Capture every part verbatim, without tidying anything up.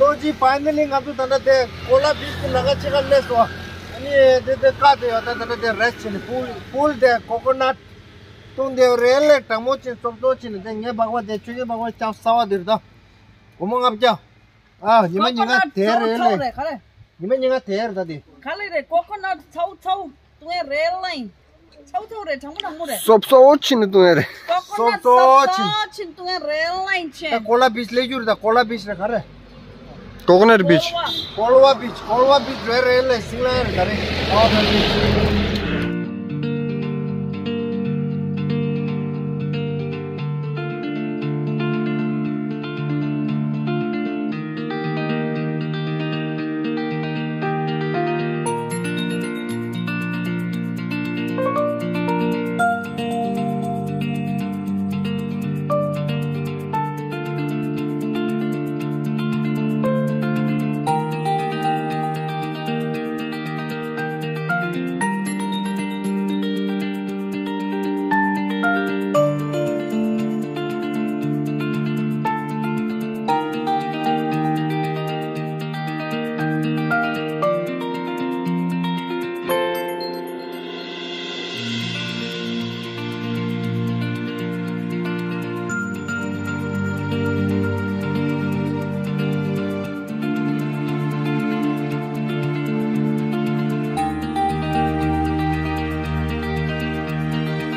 ཨོ་ཅི་ཕའི་ནལ་ལི་ང་ཚོ་ད་ལྟ་དེ་ཀོ་ལ་བིཆ་གི་ལམ་ཁ་ཕྱེད་ཀ་སླེབས་སོང་། ཨ་ནི་དེ་དེ་ཀ་དེ་ཡོད། ད་ད་ལྟ་དེ་རེ་སི་ཊི་བྱས་ནས་པུལ་པུལ་དེ་ཀོ་ཀོ་ནཊ་བཏུང་དེ་རེད་ལེ། གྲང་མོ་ཅན་ཙོག་ཙོག་བྱས་ནས་དེ་ངའི་སྦག་སྦག་དེ་ཁྱོད་ཀྱི་སྦག་སྦག་ལྕགས་གསར་པ་དེ་རེད་ད། སྒོར་མོ་ལྔ་བརྒྱ། ཨ་ཉི་མ་ཉིན་ག་དེ་རེད་ལེ། ཉི་མ་ཉིན་ག་དེ་རེད་ད་དེ། ག་ལེ་རེད། ཀོ་ཀོ་ནཊ་ཚའུ་ཚའུ་བཏུང་ཡ་རེད་ལེ། ཚའུ་ཚའུ་རེད། གྲང་མོ་གྲང་མོ་རེད། སོབ་སོབ་ཕྱིན་ནས་བཏུང་ཡ་རེད། ཀོ་ཀོ་ནཊ་སོབ་སོབ་ཕྱིན། སོབ་སོབ་ཕྱིན་བཏུང་ཡ་རེད་ལེ་ཆེ། ད་ཀོ་ལ་བིཆ་སླེབས་རྒྱུ་རེད། ད་ཀོ་ལ་བིཆ་རེད། ག་རེ། ཀོ་ཀོ་ནཊ་བིཆ། ཀོ་ལ་བ་བིཆ། ཀོ་ལ་བ་བིཆ་རེད་རེད་ལེ། སིང་ལ་རེད་ད་རེད། ཨོ་ད་རེད།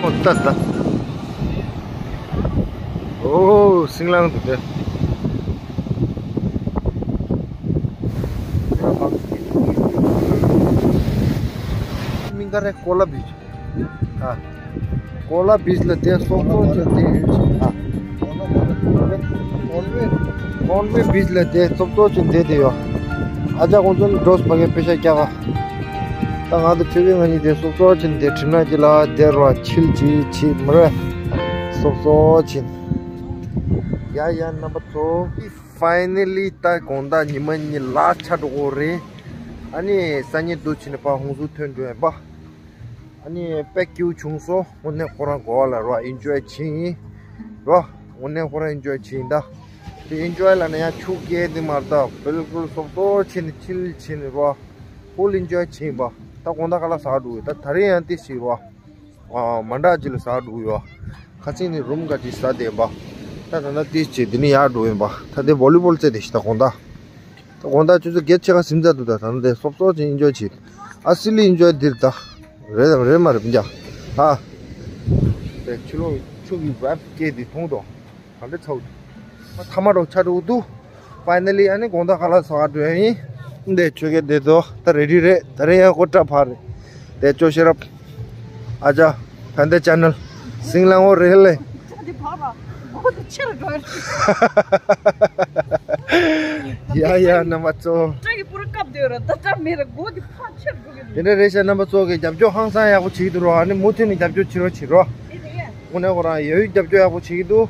ཨོ་ད་ད། ཨོ་སིང་ལ་འདུག་སྟེ། མིང་ག་རེ། ཀོ་ལ་བིཆ། ཨ། ཀོ་ལ་བིཆ་ལ་དེ་སོབ་སོབ་ཅིག་དེ་ཡོད་ཅིག་ཨ། ཀོན་ཝེ། ཀོན་ཝེ་བིཆ་ལ་དེ་སོབ་སོབ་ཅིག་དེ་དེ་ཡོད། ཨ་ཅག་ཁོང་ཚོ་ནི་འགྲོ་སོང་། ཕ་གིར་པེ་ཤ་རྒྱག་ག་ད་ང་ཚོ་ཆོས་སྐྱིད་ང་གཉིས་དེ་སོབ་སོབ་ཅིག་དེ་ཁྲིམས་ནག་ཅིག་ལ་དེ་རུ་ཆིལ་ཅིག་བྱེད་མི་རེད། སོབ་སོབ་ཅིག་ཡ་ཡ་རྣམ་པ་ཚོ། ཕའི་ནལ་ལི་ད་དགོང་དག་ཉི་མ་གཉིས་ལ་ཆ་འགྲོ་གི་རེད། ཨ་ནི་སང་ཉིན་དུས་ཆེན་ནས་ཕར་ཧུན་སུར་ཐོན་འགྲོ་ཡིན་པ། ཨ་ནི་དཔེ་སྐྱིད་པོ་བྱུང་སོང་། དངོས་གནས་ཁོ་རང་གོ་བ་ལ་རོ་ཨིན་ཇོའི་བྱེད་ཡིན་རོ། དངོས་གནས་ཁོ་རང་ཨིན་ཇོའི་བྱེད་ཡིན་ད། དེ་ཨིན་ཇོའི་ལབ་ན་ཡང་ཆུ་རྐྱལ་དེ་མ་རེད་ད། བིལ་ཀུལ་སོབ་སོབ་བྱས་ནས་ཆིལ་བྱས་ནས་རོ། ཧུལ་ཨིན་ཇོའི་བྱེད་ཡིན་པ། ད་དགོང་དག་ག་ལ་ཟ་འགྲོ་ཡོད། ད་ད་རེས་ཡང་དེ་བྱེད་རོ། ཨ། མ་འདྲ་ཅིག་ལ་ཟ་འགྲོ་ཡོད། ཁ་སང་ནི་རུམ་ག་ཅིག་ཟ་བསྡད་པ། ད་ད་ལྟ་དེ་བྱས་དེ་ནས་ཡར་འགྲོ་ཡིན་པ། ད་དེ་བོ་ལི་བོལ་རྩེ་དེ་ཞིག་ད་དགོང་དག་ད་དགོང་དག་ཆུ་ཚོད་བརྒྱད་ཕྱེད་ཀ་ཟིན་ཚར་འདུག་ད་ད་ལྟ་དེ་སོབ་སོབ་ཅིག་ཨིན་ཇོའི་བྱེད། ཨ་སི་ལི་ཨིན་ཇོའི་འདིར་ད། རེད་དམ་རེད་མ་རེད་སྤུན་ཀྱག་ཨ། དེ་ཕྱི་ལོགས་ཆུ་གི་བེབ་སྐད་དེ་མཐོང་དོ། ག་འདྲ་ཚ་བོ་འདུག་ཐ་མ་རོགས་ཆ་འགྲོ་འདུག་ཕའི་ནལ་ལི་ཨ་ནི་དགོང་དག་ཁ་ལག་ཟ་ག་འགྲོ་ཡ་ཡིན། འདི་ཆོས་སྐད་དེ་ཚོ་ད་རེ་ཌི་རེད། ད་རེས་ཡང་ཀོ་ཀྲ་ཕར་རེད། དེ་ཅོ་ཤེ་རབ། ཨ་ཅག་ཕན་བདེ་ཅེ་ནལ་སིང་ལང་འོ་རེད་ལེ། ཡ་ཡ་རྣམ་པ་ཚོ། དེ་འདྲ་རེད་ཤག་རྣམ་པ་ཚོ་གི་རྒྱབ་སྐྱོར་ཧང་སང་ཡག་པོ་བྱེད་ཀྱི་འདུག་རོ། ཨ་ནི་མུ་མཐུད་ནས་རྒྱབ་སྐྱོར་བྱེད་རོགས་བྱེད་རོགས། དངོས་གནས་ཁོ་རང་ཡ་ཡུལ་རྒྱབ་སྐྱོར་ཡག་པོ་བྱེད་ཀྱི་འདུག་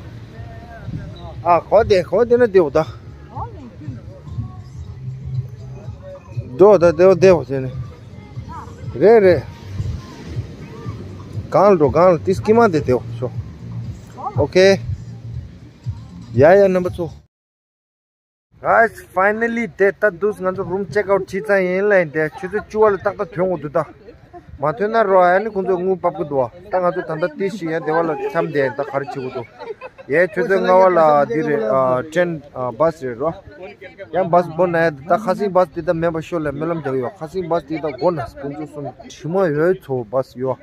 ཨ་གོ་བདེ་གོ་བདེ་ན་བདེ་བོ་ད། འགྲོ་ད་བདེ་བོ་བདེ་བོ་བྱས་ནས། རེད་རེད། གང་ལ་འགྲོ་གང་ལ་ཏིས་ཀི་མ་དེ་བདེ་བོ་ཤོ། ཨོ་ཁེ། ཡ་ཡ་རྣམ་པ་ཚོ། Guys, finally དེ་ད་དུས་ང་ཚོ་རུམ་ཅེག་ཨའུཊ་བྱས་ཚར་ཡིན་ལ་ཡིན་དེ་ཆུ་ཚོད་བཅུ་པ་ལ་ཏག་ཏག་ཐོན་དགོས་འདུག་ད། མ་ཐོན་ན་རོ་ཨ་ནི་ཁོང་ཚོས་དངུལ་ཕབ་ཀྱི་འདུག་བ། ད་ང་ཚོ་ད་ལྟ་ཏིས་ཤིག་ཡང་བདེ་བ་ལ་འཁྱམས་བསྡད་ཡིན། ད་ག་རེ་བྱེད་དགོས་འདུག་ཡའི་ཆུ་ཚོད་ལྔ་པ་ལ་འདི་རེད། ཨ་ཊེན་ཨ་བྷ་སི་རེད་རོ། ཡང་བྷ་སི་སྦོ་ན་ཡ་ད་ཁ་སང་བྷ་སི་དེ་ད་མེད་པ་ཤོ་ལ་སྨོན་ལམ་རྒྱག་ཡོད། ཁ་སང་བྷ་སི་དེ་ད་སྒོ་ན་དཀོན་མཆོག་གསུམ་དྲི་མ་ཡོད་ཚོ་བྷ་སི་ཡོད།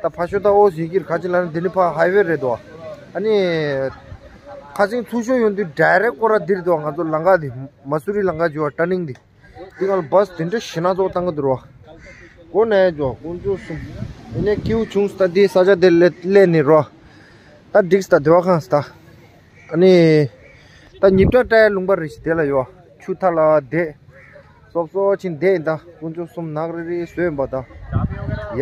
ད་ཕ་ཤོ་ད་ཨོ་ཟིག་གིར་ཁ་ཅིག་ལ་ནི་དེ་ནི་ཕ་ཧའི་ཝེ་རེད་དོ། ཨ་ནི་ཁ་སང་ཚུགས་ཤོ་ཡོང་དུས་ཌའི་རེག་ཀོ་ར་འདིར་དོ། ང་ཚོ་ལམ་ཁ་འདི་མ་སུ་རི་ལམ་ཁ་འགྱུར་བ་ཊར་ནིང་འདི། དེ་ག་ལ་བྷ་སི་དེ་འདྲ་ཞེ་ན་ཚོ་བཏང་གི་འདུག་རོ། སྒོ་ནས་འཇོག་དཀོན་མཆོག་གསུམ། ཡིན་ནའི་སྐྱིད་པོ་བྱུང་སྟ་དེ་ས་ཆ་དེ་སླེབས་ནས་རོ། ད་འགྲིག་སྟ་དེ་བ་ཁང་སྟ། ཨ་ནི། ད་ཉིབ་ཏྲ་ཏྲའི་ལུང་པ་རེ་ཞིག་དེ་ལ་ཡོད། ཆུ་ཐ་ལ་བསྡད། སོབ་སོབ་ཕྱིན་བསྡད་ཡིན་ད། དཀོན་མཆོག་གསུམ་ནག་རི་རི་བཟོས་ཡིན་པ་ད།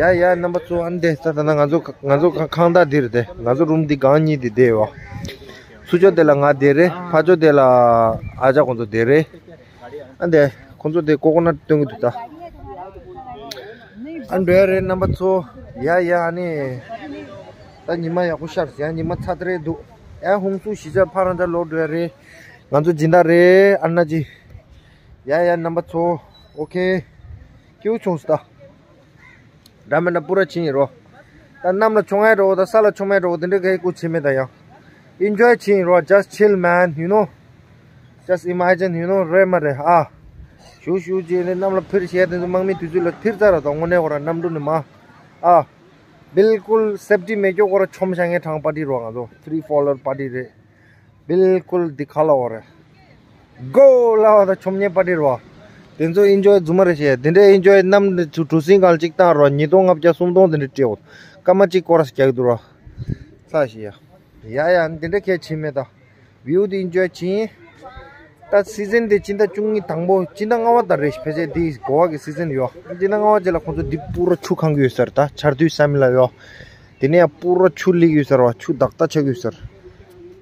ཡ་ཡ་རྣམ་པ་ཚོ་ཨ་ནི་དེ་ད་ད་ན་ང་ཚོ་ང་ཚོ་ཁང་བདག་འདི་རེད་དེ། ང་ཚོ་རུམ་འདི་སྒང་གཉིས་འདི་བསྡད་ཡོད། ཚུར་ཕྱོགས་དེ་ལ་ང་བསྡད་རེད། ཕར་ཕྱོགས་དེ་ལ་ཨ་ཅག་ཁོང་ཚོ་བསྡད་རེད། ཨ་འདས་ཁོང་ཚོ་དེ་ཀོ་ཀོ་ནཊ་སྟོན་གི་འདུག་ད། ཨ་འགྲོ་ཡ་རེད་རྣམ་པ་ཚོ། ཡ་ཡ་ཨ་ནི། ད་ཉི་མ་ཡག་པོ་ཤར་ཟེར་ཡ་ཉི་མ་ཚ་ཏི་རེད་འདུག་ཨ་ཧུང་སུ་གཞིས་ཆགས་ཕ་རང་ཅག་ལོག་འགྲོ་ཡ་རེད། ང་ཚོ་སྦྱིན་བདག་རེད་ཨ་ན་ཅི། ཡ་ཡ་རྣམ་པ་ཚོ། ཨོ་ཁེ། སྐྱིད་པོ་བྱུང་སོང་ད། འདྲ་མི་འདྲ་པུ་ར་ཕྱིན་ཡིན་རོ། ད་གནམ་ལ་མཆོང་ཡ་འགྲོ་ད་ས་ལ་མཆོང་ཡ་འགྲོ་དེ་འདྲ་གའི་སྐུ་ཕྱིན་མེད་ད་ཡང་། Enjoy ཕྱིན་ཡིན་རོ། Just chill, man, you know. Just imagine, you know, རེད་མ་རེད་ཨ། ཞུ་ཞུ་རྗེས་ནས་གནམ་ལ་འཕུར་བྱས་དེ་ཚོ་དམག་མི་དུས་ཚོད་ལ་འཕུར་ཚར་ར་ད་དངོས་གནས་ཁོ་ར་གནམ་གྲུ་ནས་མ། ཨ། བིལ་ཀུལ་སེབ་ཊི་མེད་ཀྱོག་ཁོ་ར་མཆོང་བྱ་ངའི་གྲངས་པ་ཏི་རོ་ང་ཚོ་ཐི་རི་ཕོ་ལར་པ་ཏི་རེད། བིལ་ཀུལ་འདི་ཁ་ལ་འོ་རེད། གོ་ལ་བ་ད་ཆོམ་ཉེ་པ་ཏི་རོ། དེ་ཚོ་ཨིན་ཇོའི་རྫུན་མ་རེད་ཤེས། དེ་འདྲའི་ཨིན་ཇོའི་གནམ་གྲུ་གྲུ་གཟིངས་སྒང་གཅིག་བཏང་རོགས། ཉིས་སྟོང་ལྔ་བརྒྱ་སུམ་སྟོང་དེ་འདྲ་སྤྲད་འོ། སྐར་མ་གཅིག་སྐོར་ར་རྒྱག་འདུག་རོགས། ཚ་ཤི་ཡ། ཡ་ཡ་འདི་འདྲ་ཁྱད་ཆེ་མེད་ད། བིའུ་དེ་ཨིན་ཇོའི་བྱིན། ད་སི་ཛན་དེ་སྤྱི་ཟླ་བཅུ་གཉིས་དང་པོ་སྤྱི་ཟླ་ལྔ་བ་ད་རེད་ཕལ་ཆེར་འདི་གོ་བ་གི་སི་ཛན་ཡོད། སྤྱི་ཟླ་ལྔ་བ་རྗེས་ལ་ཁོང་ཚོ་འདི་པུ་ར་ཆུ་གང་གི་ཡོད་ས་རེད། ད་ཆར་དུས་ས་མི་ལ་ཡོད། དེ་ནས་ཡང་པུ་ར་ཆུ་ལིག་ཡོད་ས་རེད་བ། ཆུ་དག་ད་ཆགས་ཡོད་ས་རེད།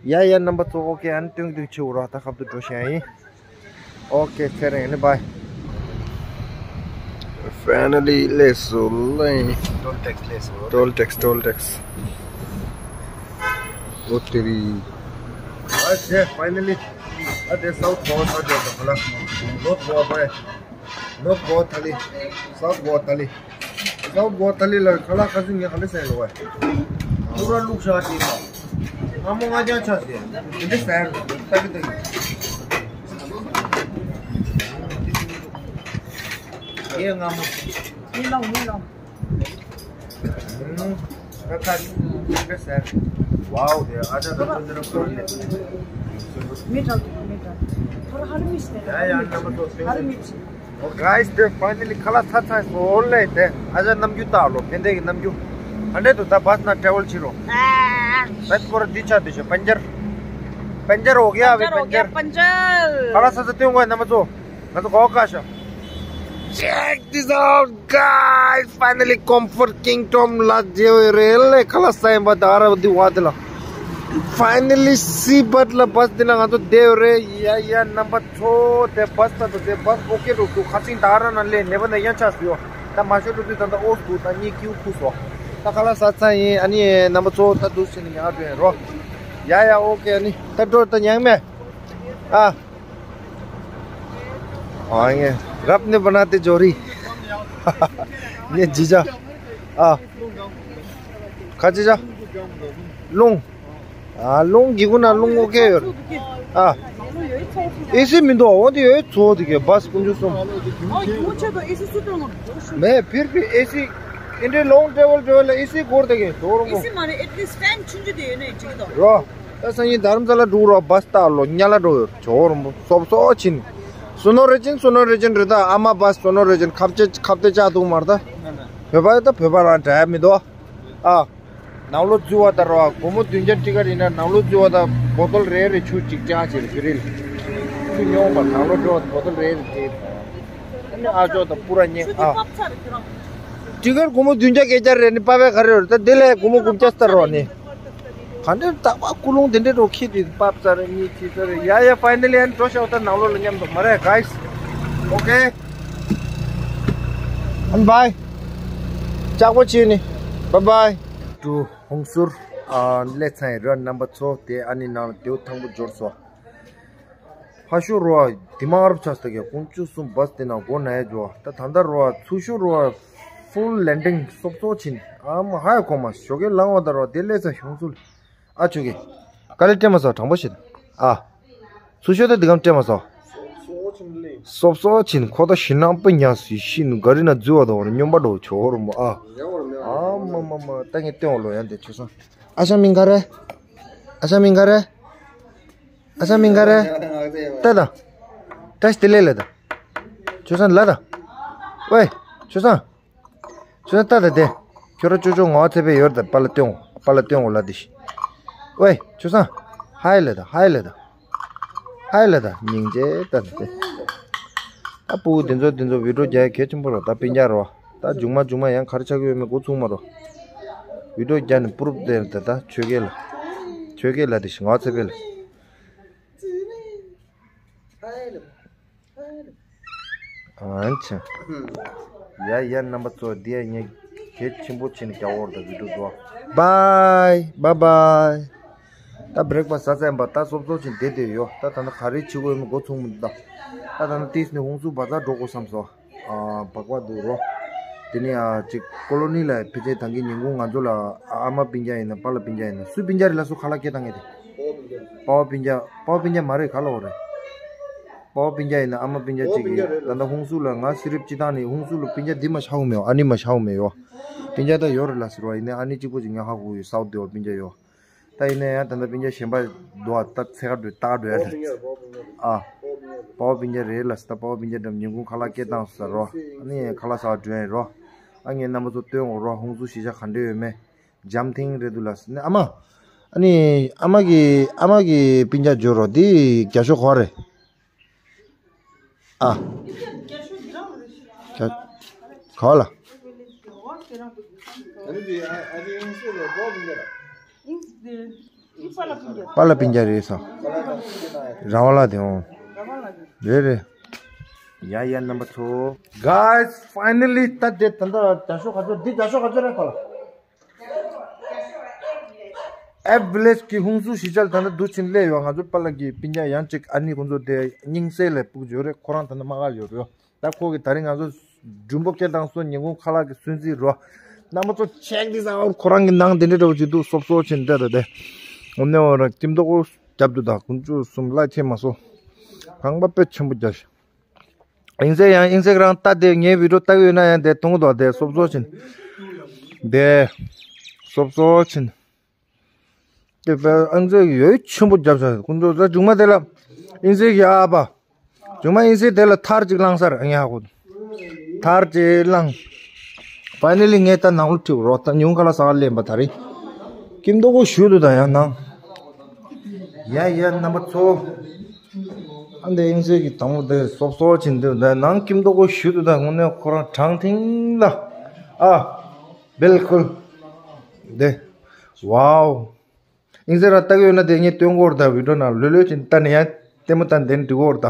ཡ་ཡ་རྣམ་པ་ཚོ་ཨོ་ཁེ། ཨ་ནི་སྟོན་གི་འདུག་ཆེ་འུ་ར་ད་ཁབ་ཏུ་འགྲོ་ཤེས་ཡིན། ཨོ་ཁེ་ཚེ་རིང་ནི་བྷའི། Finally, let's go. Toll tax, let's go. Toll tax, toll tax. ཨོ་ཏི་རི། ཨ་ཟེ་ཕའི་ནལ་ལི། ཨ་དེ་སའུཐ་གོ་ཐ་དེ་ད་ཁ་ལ། ནོརཐ་གོ་བྷའི། ནོརཐ་གོ་ཐ་ལི། སའུཐ་གོ་ཐ་ལི། སའུཐ་གོ་ཐ་ལི་ལ་ཁ་ལག་ཁ་སིང་ངས་ག་འདྲ་ཟས་ལོ་བས། ཐུག་ར་བླུགས་ཤག་ཅིག་ལ། སྔ་མོ་ང་ཅག་ཆ་ཟས་འདི་འདྲ་ཟས་ལྟ་གི་ལྟ་གི། ཡེ་སྔ་མོ། མི་ལང་མི་ལང་། ཁ་ཁ་འདི་འདྲ་ཟས། ཝའོ་དེ་ཨ་ཅག་ད་ཚོ་འདི་ར་ཁོ་ར་ལས། མི་འདྲ་མི་འདྲ། ཐོ་ར་ཧ་རི་མི་ཤི་ཡ་ཡ་རྣམ་པ་ཚོ་ཧ་རི་མི་ཤི། Oh guys, they finally ཁ་ལག་ཚར་ཚར་སོང་ལེ། དེ་ཨ་ཅག་ནམ་རྒྱུན་ལྟ་ལོ་ཕན་བདེ་གི་ནམ་རྒྱུན། ཨ་འདྲེ་དུ་ད་བཱས་ན་ཊེ་ཝལ་བྱེད་རོགས། བཱས་སྐོར་འདི་ཆ་འདི་ཆ་པན་ཇར། པན་ཇར་འོ་གེ་ཨ་བི་པན་ཇར། པན་ཇར། ཁ་ལག་ཚར་ཚར་སྟོན་དགོས་རྣམ་པ་ཚོ། ང་ཚོ་གོ་ཀ་ཤོ། Check this out, guys. Finally, Comfort Kingdom ལ་བསྡད་ཡོད་རེད་ལེ། ཁ་ལག་ཟ་ཡིན་པ་ད་ར་བ་འདི་བ་དེ་ལ། Finally, Seabird ལ་བཱས་འདི་ན་ང་ཚོ་བསྡད་ཡོད་རེད། ཡ་ཡ་རྣམ་པ་ཚོ་དེ་བཱས་ད་དེ་བཱས་ཨོ་ཀེ་འགྲོ་འདུག་ཁ་སིང་ད་ར་ན་ལེ་ནེ་བ་ན་ཡང་ཆགས་སུ་ཡོད། ད་མ་ཤོར་འགྲོ་དུས་ད་ད་ཨོ་སུ་ད་གཉིད་ཁྱིའུ་ཁུག་སོ། ད་ཁ་ལག་ཟ་ཚར་ཡིན། ཨ་ནི་རྣམ་པ་ཚོ་ད་འདུག་ཟེར་ནས་ཉར་འགྲོ་ཡིན་རོ། ཡ་ཡ་ཨོ་ཀེ། ཨ་ནི་ད་འགྲོ་ད་ཉག་མེད་ཨ། ཨ་ངས་རབ་ནི་བ་ན་དེ་ཇོ་རི། ངས་ཇི་ཇ། ཨ། ཁ་ཇི་ཇ། རླུང་། ཨ་རླུང་གི་གུ་ན་རླུང་ཨོ་ཀེ་ཡོད། ཨ། ཨེ་སི་མི་འདུག་འོ་དེ་ཡོད་ཚོ་དེ་གས་བཱས་ཀུན་ཇུ་སོང་། མེ་ཕིར་བི་ཨེ་སི། ཨིན་དྲི་ལོང་ཊེ་ཝལ་ཊེ་ཝལ་ལ་ཨེ་སི་སྒོར་དེ་གས་དོ་རུང་ཨེ་སི་མ་རེད། ཨེཊ་ལིསཊ་ཕེན་ཆུང་ཆུང་དེ་ཡོད་ནས་འགྲིག་གི་འདུག་རོ། ད་སང་ཉིན་དྷ་རམ་ས་ལ་འགྲོ་རོགས། བཱས་སྟག་ལོ་ཉ་ལ་འགྲོ་ཡོད་ཇོ་རོང་པོ་སོབ་སོ་ཕྱིན། སུ་ནོ་རེ་ཅན་རེ་ད་ཨ་མ་བཱས་སུ་ནོ་རེ་ཅན་ཁབ་ཆེ་ཁབ་ཏེ་ཅག་འདུག་མར་ད། བོད་པ་ད་བོད་པ་རང་འདྲ་མི་འདུག་ཨ། ནང་ལོ་འཛུལ་བ་ད་རོ་སྒོར་མོ་བདུན་བརྒྱ་ཊི་ཀེཊ་ཡིན་ན་ནང་ལོ་འཛུལ་བ་ད་བོ་ཏོལ་རེ་རེ་ཆུ་གཅིག་ཅག་ཅེ་རེ་བི་རིལ། ཆུ་ཉོ་བ་ནང་ལོ་འགྲོ་བ་བོ་ཏོལ་རེ་རེ་ཏེ། ཨ་ཅོ་ད་པུ་ར་ཉེ་ཨ། ཊི་ཀེཊ་སྒོར་མོ་བདུན་བརྒྱ་བརྒྱད་བརྒྱ་རེ་ནི་པ་བའི་ག་རེ་རེད། ད་དེ་ལས་སྒོར་མོ་དགུ་བརྒྱ་སྟར་རོགས་ནི། ག་འདྲའི་རྟག་པ་ཀུ་ལུང་དེ་འདྲའི་རོ་ཁྱི་དེ་པབ་ཙ་རེ་གཉིས་ཁྱི་ཙ་རེ་ཡ་ཡ། ཕའི་ནལ་ལི་ཨན་འགྲོ་ཤག་ད་ནང་ལོགས་ལ་མཉམ་དུ་མ་རེད་གྷའིས། ཨོ་ཁེ། ཨན་བྷའི། ལྕགས་པོ་ཆེ་ནི། བྷའི་བྷའི། ཏུ་ཧོང་སུར། ཨ་ལེ་ཚན་ར་རྣམ་པ་ཚོ་དེ་ཨ་ནི་ནང་ལ་དེའུ་ཐང་པོ་འབྱོར་སོ། ཕ་ཤུ་རོ་ཨ་དི་མ་ཨརབ་ཆགས་ས་གི་ཀུང་ཅུ་སུམ་བཱས་དེ་ནང་སྒོ་ན་ཡ་འཇོ། ད་ད་ལྟ་རོ་ཨ་ཚུ་ཤུ་རོ་ཨ་ཕུལ་ལེན་ཌིང་སོབ་སོ་ཕྱིན། ཨ་མ་ཧའི་གོ་མ་ཞོ་གེ་ལང་བ་ད་རོ་ཨ་དེ་ལེ་ཚ་ཤོང་ཚུལ། ཨ་ཆུ་གེ། ཀ་ལེ་སྤྲད་མ་སོ་དྲང་པོ་བཤད། ཨ། ཚུ་ཤོ་ད་དི་གམ་སྤྲད་མ་སོ། སོབ་སོ་ཕྱིན་ཁོ་ད་ཤི་ནང་པ་ཉ་སི་ཤི་ནུ་ག་རི་ན་འཛུལ་བ་ད་བ་ར་སྨྱོན་པ་འགྲོ་ཆོ་རོ་མོ་ཨ། ཨ་མ་མ་མ་ད་ངས་སྟོན་བ་ལོ་ཡང་དེ་ཆུ་སང་། ཨ་ཤ་མིང་ག་རེ། ཨ་ཤ་མིང་ག་རེ། ཨ་ཤ་མིང་ག་རེ། ཏ་ད། ཏ་ཤི་ཏི་ལེ་ལེ་ད། ཆུ་སང་ལ་ད། ཝེ། ཆུ་སང་། ཆུ་སང་ཏ་ད་དེ། ཁྱོད་ར་ཅོ་ཅོ་ངོ་ཚེ་པའི་ཡོར་ད་པ་ལ་སྟོན་པ་ལ་སྟོན་འོ་ལ་དི་ཤི། ཝེ། ཆུ་སང་། ཧའི་ལེ་ད་ཧའི་ལེ་ད། ཧའི་ལེ་ད་སྙིང་རྗེ་ད་ད་དེ། ཨ་པུ་དེ་ཚོ་དེ་ཚོ་བི་ཌིའོ་རྒྱག་གལ་ཆེན་པོ་རོ་ད་སྤུན་ཀྱག་རོ། ད་མཇུག་མ་མཇུག་མ་ཡང་ག་རེ་ཆགས་ཀྱི་ཡོད་མེད་འགོ་ཚུགས་མ་རོ། བི་ཌིའོ་རྒྱག་ནས་པུ་རུབ་དེ་ད་ད་ཆོས་སྐད་ལ། ཆོས་སྐད་ལ་དི་ཤི་ངོ་ཚེ་པའི་ལ། ཨ་ཆེ། ཡ་ཡ་རྣམ་པ་ཚོ་འདི་ཡ་ངས་གལ་ཆེན་པོ་བྱས་ནས་རྒྱག་འོར་ད་བི་ཌིའོ་འདུག་བྷའི་བྷའི་བྷའི། ད་བྷི་རེག་ཕ་སི་ཟ་ཚར་ཡིན་པ། ད་སོབ་སོབ་ཅིག་བསྡད་བསྡད་ཡོད། ད་ད་ནི་ག་རེ་བྱེད་དགོས་ཡོད་མེད་མགོ་ཚོད་མི་འདུག་ད་ད་ནི་ཏིས་ནི་ཧུང་སུ་བ་ཛར་འགྲོ་དགོས་བསམ་སོང་། ཨ་བག་བག་འདུག་རོ། དེ་ནས་ཨ་ཅིག་ཀོ་ལོ་ནི་ལ་ཕལ་ཆེར་ད་གིན་ཉིན་གུང་ང་ཚོ་ལ་ཨ་ཨ་མ་སྤུན་ཀྱག་ཡིན་ན་པཱ་ལགས་སྤུན་ཀྱག་ཡིན་ན་སུའི་སྤུན་ཀྱག་རེད་ལགས་སོ། ཁ་ལག་སྐད་བཏང་མཁན་དེ། པཱ་ཕ་སྤུན་ཀྱག་པཱ་ཕ་སྤུན་ཀྱག་མ་རེད། ག་ལ་འོ་རེད། པཱ་ཕ་སྤུན་ཀྱག་ཡིན་ན་ཨ་མ་སྤུན་ཀྱག་ཅིག་གིས་ད་ལྟ་ཧུང་སུ་ལ་ང་སི་རིབ་ཅི་བཏང་ནི་ཧུང་སུ་ལ་སྤུན་ཀྱག་འདི་མ་ཤ་འུ་མེད་ཨ་ནི་མ་ཤ་འུ་མེད་ཡོ། སྤུན་ཀྱག་ད་ཡོད་རེད་ལགས་ཟེར་བ་ཡིན་ན་ཨ་ནི་གཅིག་པོ་ཅིག་ངས་ཧ་གོ་ཡོད། སའུ་ཐི་དེ་བ་སྤུན་ཀྱག་ཡོ། ད་ཡིན་ན་ཡང་ད་ལྟ་སྤུན་ཀྱག་གཞན་པ་འདུག་ཨ། ད་ཚེ་ག་འགྲོས་ཏག་འགྲོས་ཡ་ད། ཨ། པཱ་ཕ་སྤུན་ཀྱག་རེད་ལགས་སོ། ད་པཱ་ཕ་སྤུན་ཀྱག་འགྲམ་ཉིན་གུང་ཁ་ལག་སྐད་བཏང་སོང་ཟེར་རོ། ཨ་ནི་ཁ་ལག་ཟ་བ་འགྲོ་ཡིན་རོ། ཨ་ངས་རྣམ་པ་ཚོ་སྟོན་འོ་རོ། ཧུང་སུ་གཞིས་ཆགས་ག་འདྲ་ཡོད་མེད། འཇམ་ཐིང་རེད་འདུག་ལགས་སོ། ཨ་མ། ཨ་ནི་ཨ་མ་གི་ཨ་མ་གི་སྤུན་ཀྱག་འཇོ་རོ་འདི་རྒྱ་ཤོག་ག་རེད། ཨ། ག་ལ། པཱ་ལགས་སྤུན་ཀྱག་རེད་ས། ར་བ་ལ་དེ་འོང་། རེད་རེད། ཡ་ཡ་རྣམ་པ་ཚོ། Guys, finally ད་དེ་ད་ལྟ་རྒྱ་ཤོག་ག་ཚོད་འདི་རྒྱ་ཤོག་ག་ཚོད་རེད་པཱ་ལགས། ཨེབ་ཝི་ལེཇ་གི་ཧུང་སུ་གཞིས་ཆགས་ལ་ད་ལྟ་འདུག་ཕྱིན་སླེབས་ཡོད། ང་ཚོ་པཱ་ལགས་ཀྱི་སྤུན་ཀྱག་ཡང་གཅིག་ཨ་ནི་ཁོང་ཚོ་དེ་སྙིང་གསལ་ལས་སྤུག་ཡོད་རེད། ཁོ་རང་ད་ལྟ་དམག་སྒར་ཡོད་རེད། ད་ཁོ་གི་ད་རིང་ང་ཚོ་མགྲོན་པོ་སྐད་བཏང་སོང་། ཉིན་གུང་ཁ་ལག་གི་སུན་གཙེར་རོ། རྣམ་པ་ཚོ་check this out. ཁོ་རང་གི་ནང་དེ་འདྲ་འདྲ་བོ་ཅིག་འདུག་སོབ་སོབ་ཕྱིན་འདྲ་ད་དེ། འོ་ནས་འོ་ར་ཀིམ་ཏོག་ཀོ་རྒྱབ་འདུག་ད་ཀུན་སྤྱོད་གསུམ་གླ་ཆེ་མ་སོ། ཁང་པ་དཔེ་ཆེན་པོ་རྒྱབ་ཤག་ཨིན་ཟེར་ཡང་ཨིན་ཟེར་རང་ལྟ་དེ་ངའི་བི་ཌིའོ་ལྟ་གི་ཡོད་ན་ཡང་དེ་མཐོང་གི་འདུག་དེ་སོབ་སོབ་ཕྱིན། དེ་སོབ་སོབ་ཕྱིན། དེ་ཨིན་ཟེར་ཡོད་ཆེན་པོ་རྒྱབ་ཤག་ཀུན་སྤྱོད་ད་མཇུག་མ་དེ་ལ་ཨིན་ཟེར་གྱི་ཨ་ཕ། མཇུག་མ་ཨིན་ཟེར་དེ་ལ་ཐར་ཅིག་བླངས་ས་རེད། ཨ་ཡ་ཧོ། ཐར་ཅིག་བླངས། ཕའི་ནལ་ལི་ངས་ད་ནང་ལོགས་ཁྲིད་རོགས། ད་ཉུང་ཁ་ལག་ཟ་ག་སླེབས་པ་ད་རེད། ཀིམ་ཏོག་ཀོ་ཞུ་འདུག་ད་ཡང་ནང་། ཡ་ཡ་རྣམ་པ་ཚོ། ཨ་འདི་ཨིན་ཟེར་གྱི་དང་པོ་དེ་སོབ་སོབ་ཕྱིན་འདུག་ད་ནང་ཀིམ་ཏོག་ཀོ་ཞུ་འདུག་ད་དངོས་གནས་ཁོ་རང་དྲང་ཐིང་ལ། ཨ། བིལ་ཀུལ། དེ། ཝའོ། ཨིན་ཟེར་ར་ལྟ་གི་ཡོད་ན་དེ་ངས་སྟོན་གོ་ར་ད་བི་ཌིའོ་ནང་ལོས་ལོས་ཅིག་ལྟ་ནས་ཡང་ལྟད་མོ་ལྟ་ནས་འགྲིག་གོ་ར་ད།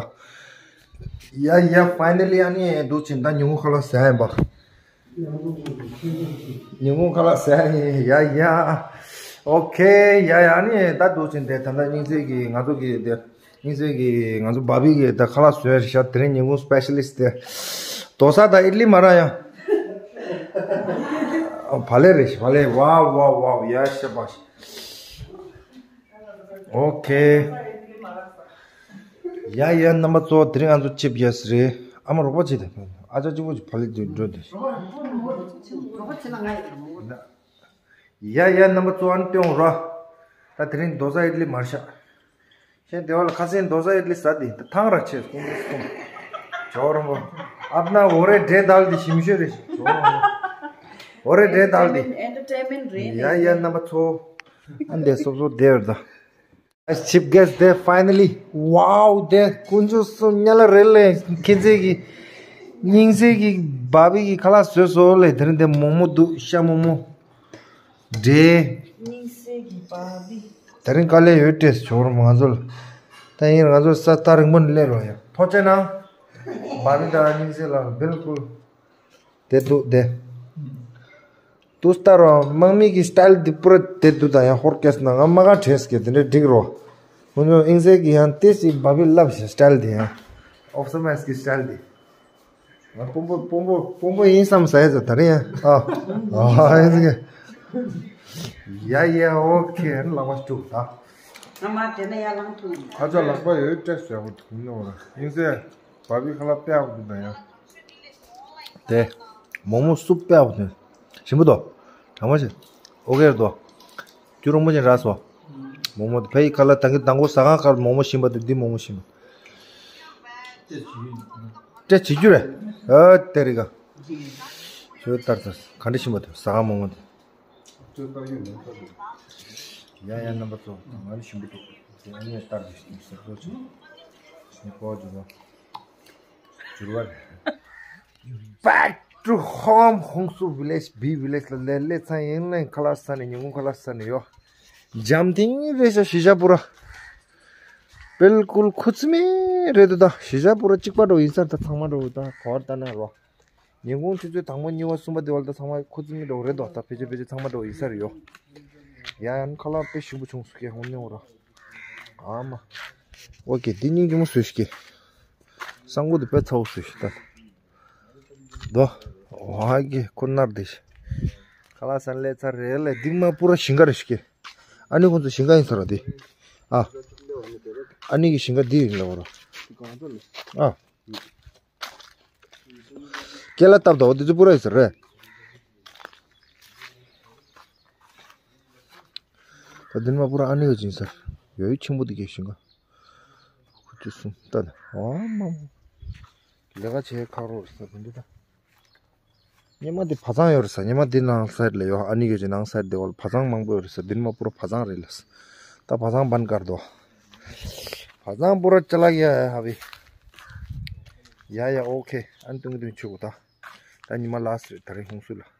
ཡ་ཡ་ཕའི་ནལ་ལི་ཨ་ནི་འདུག་ཕྱིན་ད་ཉིན་གུང་ཁ་ལག་ཟ་ཡིན་པ། ཉིན་གུང་ཁ་ལག་ཟ་ཡིན། ཡ་ཡ། ཨོ་ཁེ། ཡ་ཡ་ཨ་ནི་ད་འདུག་ཕྱིན་དེ་ད་ལྟ་ཨིན་ཟེར་གྱི་ང་ཚོ་གི་དེ་ཨིན་ཟེར་གྱི་ང་ཚོ་བྷ་བྷི་གི་ད་ཁ་ལག་བཟོས་ཤག་དེ་རིང་ཉིན་གུང་སི་པེ་ཤལ་ལི་སི་ཊི་དེ་དོ་ས་ད་ཨིཌ་ལི་མ་ར་ཡ། ཨ་བ་ལེ་རེད་ཤག་བ་ལེ། ཝའོ་ཝའོ་ཝའོ། ཡ་ཤ་བ་ཤ། ཨོ་ཁེ། ཡ་ཡ་རྣམ་པ་ཚོ་དེ་རིང་ང་ཚོ་ཆིབས་རྒྱག་ས་རེད། ཨ་མ་རོགས་པ་བྱེད་དེ། ཨ་ཅག་གཅིག་པོ་ཅིག་ཕ་ལི་དུ་འགྲོ་དེ། ཡ་ཡ་རྣམ་པ་ཚོ་ཨ་ནི་སྟོན་རོགས། ད་དེ་རིང་རྡོ་ཟ་ཨིཌ་ལི་མར་ཤག་ཤེས་བདེ་བ་ལ་ཁ་སང་རྡོ་ཟ་ཨིཌ་ལི་ཟ་དེ་ཐང་ར་ཆེ་སྐུང་སྐུང་། ཇོ་རོང་པོ། ཨབ་ན་འོ་རེ་འདྲེ་དལ་དེ་ཞིམ་ཤོས་རེད། ཇོ་རོང་པོ། འོ་རེ་འདྲེ་དལ་དེ། Entertainment རེད། ཡ་ཡ་རྣམ་པ་ཚོ། ཨ་འདས་སོབ་སོབ་བསྡད་ཡོད་ད། ཨ་ཆིབས་རྒྱག་དེ་ཕའི་ནལ་ལི། ཝའོ་དེ་དཀོན་མཆོག་གསུམ་ཉ་ལ་རེད་ལེ། ཁྱེད་ཚོས་ཀྱི་སྙིང་ཟེར་གྱི་བྷ་བྷི་གི་ཁ་ལག་བཟོས་སོང་ལེ། དེ་རིང་དེ་མོག་མོག་འདུག་ཤ་མོག་མོག་འདྲེ། སྙིང་ཟེར་གྱི་བྷ་བྷི། དེ་རིང་དཀའ་ལས་ཡོད་སྤྲད་ཆོག་རུང་ང་ཚོ་ལ། ད་ཡིན་ང་ཚོ་ས་ཐག་རིང་པོ་ནས་སླེབས་རོགས་ཡ། ཐུགས་རྗེ་གནང་། བྷ་བྷི་དང་སྙིང་ཟེར་ལ་བིལ་ཀུལ། དེ་འདུག་དེ། དུ་སྟ་རོ་དམག་མི་གི་སི་ཊལ་འདི་པུ་ར་དེ་འདུག་ད་ཡང་ཧོར་སྐད་ན་ང་མ་ག་བྲེས་ཀྱི་དེ་འདྲ་འགྲིག་རོ། ཁོ་ཚོ་ཨིན་ཟེར་གྱི་ཡང་ཏེ་སི་བྷ་བྷི་ལབ་ཞེས་སི་ཊལ་དེ་ཡང་ཨོབ་སི་མེས་ཀྱི་སི་ཊལ་དེ། ང་དཔོན་པོ་དཔོན་པོ་དཔོན་པོ་ཡིན་བསམ་ས་ཡ་ཚ་ད་རེ་ཡ། ཨ་ཨ་ཨིན་ཟེར་གྱི། ཡ་ཡ་ཨོ་ཁེ། ལག་པ་སྤྲུག་ད། ང་མ་དེ་ན་ཡ་ལང་ཐུག་ཁ་ཚ་ལག་པ་ཡོད་སྤྲད་ཟེར་བ་དུ་ནོ་ར་ཨིན་ཟེར། བ་བི་ཁ་ལ་པེ་ཨ་བུ་དུ་ན་ཡ། དེ། མོག་མོག་སུབ་པེ་ཨ་བུ་དུ། ཞིམ་པོ་དོ། དྲང་མོ་ཞིག་ཨོ་ཀེ་རེད་དོ། རྒྱུ་རོང་མོ་ཞིག་རག་སོ། མོག་མོག་དེ་ཕ་ཡི་ཁ་ལ་དང་གི་དང་གོ་ཟ་ཁང་ཁར་མོག་མོག་ཞིམ་པ་དེ་འདི་མོག་མོག་ཞིམ་པ། སྤྲད་བྱེད་རྒྱུ་རེད། ཨ་དེ་རེད་ག་ཁྱོད་ལྟར་ཚར་ག་འདྲ་ཞིམ་པ་དེ་ཟ་ཁང་མོག་མོག་དེ། ཡ་ཡ་རྣམ་པ་ཚོ་ང་ནི་ཞིམ་པོ་འདུག་དེ་ཨ་ནི་ལྟར་གྱི་ཞིམ་ཟེར་ཏོ་ཆེ། ནི་པོ་འགྱུར་བ། འགྱུར་བ་རེད། Back to home. ཧུང་སུ་བི་ལེཇ་བི་བི་ལེཇ་ལ་ལས་སླེབས་ཚར་ཡིན་ནའི་ཁ་ལག་ཟ་ནས་ཉིན་གུང་ཁ་ལག་ཟ་ནས་ཡོད། འཇམ་ཐིང་རེད་ཤག་གཞིས་ཆགས་པུ་ར། བིལ་ཀུལ་ཁུ་ཚི་མེ་རེད་འདུག་ད་གཞིས་ཆགས་པུ་ར་གཅིག་པ་འགྲོ་ཡིན་ས་རེད། ད་ཚང་མ་འགྲོ་ད་གོ་བར་ལྟ་ན་རོ། ཉིན་གུང་ཆུ་ཚོད་དང་པོ་གཉིས་པ་གསུམ་པ་དེ་བར་དུ་ཚང་མ་ཁུ་ཚི་མི་འགྲོ་རེད་དོ། ད་ཕལ་ཆེར་ཕལ་ཆེར་ཚང་མ་འགྲོ་ཡིན་ས་རེད་ཡོ། ཡ་ཡ་ཁ་ལག་དཔེ་ཞིམ་པོ་བྱུང་སོང་ཀྱེ། ཧོ་ནི་འོ་ར། ཨ་མ། ཨོ་ཀེ། འདི་སྙིང་རྗེ་མོ་བཟོས་ཤིག་ཀྱེ། གསང་སྒོ་འདི་དཔེ་ཚ་བོ་བཟོས་ཤིག་ད། དོ། ཨོ་ཀེ། ཁོ་ནར་དེ་ཤི། ཁ་ལག་ཟ་ནི་ལས་ཚར་རེད་ལས། འདི་མ་པུ་ར་ཞིང་ཁ་རེད་ཤིག་ཀྱེ། ཨ་ནི་ཁོང་ཚོ་ཞིང་ཁ་ཡིན་ས་ར་འདི། ཨ། ཨ་ནི་གི་ཞིང་ཁ་འདི་ཡིན་ལ་འོ་ར། ཨ། ཀེ་ལ་བཏབ་དོ་འདི་ཚོ་པུ་ར་ཡིན་ས་རེད། ད་འདི་མ་པུ་ར་ཨ་ནི་གི་ཡིན་ས། ཡོད་ཆེན་པོ་འདི་གི་ཞིང་ཁ། ཁུ་ཚུར་གསུམ་ལྟ་ན། ཨ་མ་མ། ལས་ཀ་བྱེད་ཁག་རོགས་ཟེར་བུ་འདི་ད། ཉི་མ་འདི་བ་ཚང་ཡོད་རེད་ས། ཉི་མ་འདི་ནང་སའིད་ལ་ཡོད། ཨ་ནི་གི་ནང་སའིད་འདི་བ་ལ་བ་ཚང་མང་པོ་ཡོད་རེད་ས། འདི་མ་པུ་ར་བ་ཚང་རེད་ལ་ས། ད་བ་ཚང་བན་དཀར་དོ། བ་ཚང་པུ་ར་ཅ་ལག་ཡ་ཧ་བི། ཡ་ཡ་ཨོ་ཁེ། ཨ་ནི་ཏུང་ཏུང་ཆུ་གོ་ད། ད་ཉི་མ་ལ་སི་རེད་ད་རིང་ཧུང་སུ་ལ།